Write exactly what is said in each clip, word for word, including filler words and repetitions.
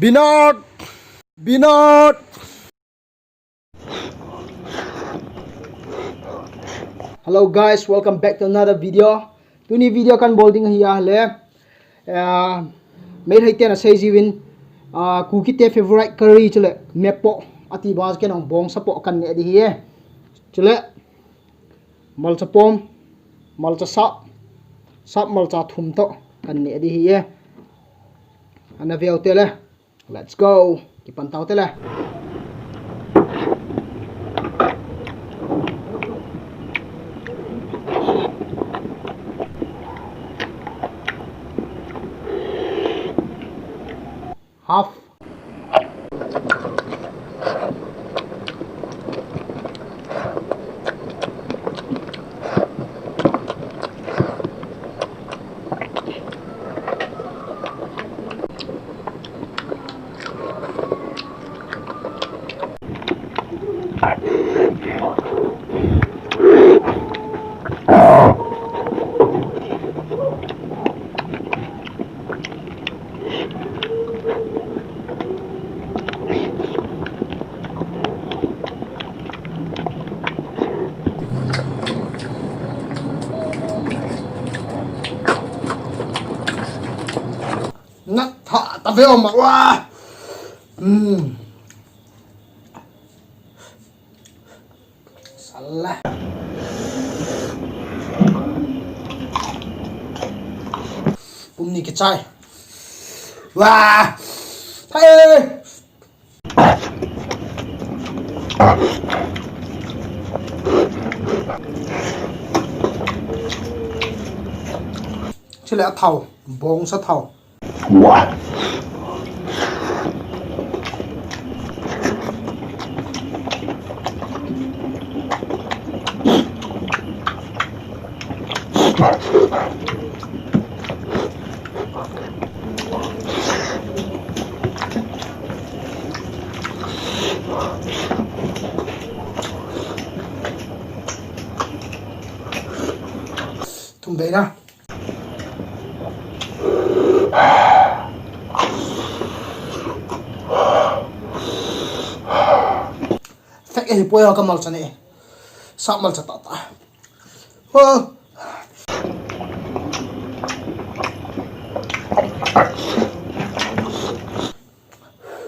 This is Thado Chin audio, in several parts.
Binod! Binod! Hello guys, welcome back to another video. Tuni video kan bol ding hi ahile, ah, Meitei ten asei jiuvin, ah, Kuki te favorite curry chule mepo ati bang chu ken jong bongsa po kan neh ding ahi. Chule malcha pom, malcha sap, sap malcha thum toh kan neh ding ahi. Ana veu te le. Let's go. Kipan tau te le. Half. Na tha ta ve oma wa. Hmm. Sala. Pum ni kichai. Wa. Thai. Chule athao, bongsa thao. Thum bei na. Fek e, poi ha ka malcha ne. Sa malcha ta ta. Ho.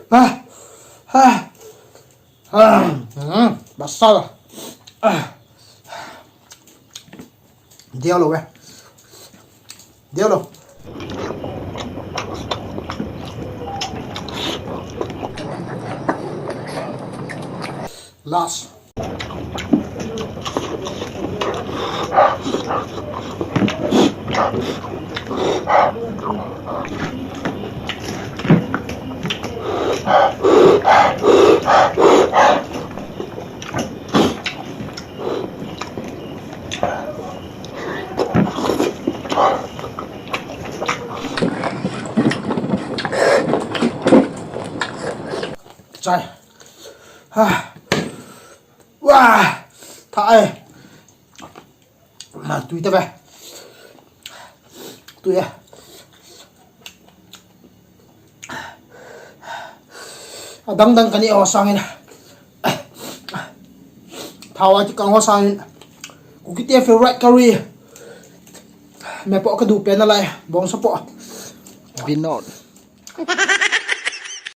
Ah. Ah. Ah. Hmm. Basal. Ah. Dialo eh. Dialo. Last. Chai. Ha. Wa. Tha ai. Ma tui ta ve. Tui a. Adang dang kani o sangin. Thawa ki kang o sangin. Kuki te favorite curry. Mepo ka du pen nalai. Bongsa po. Binod.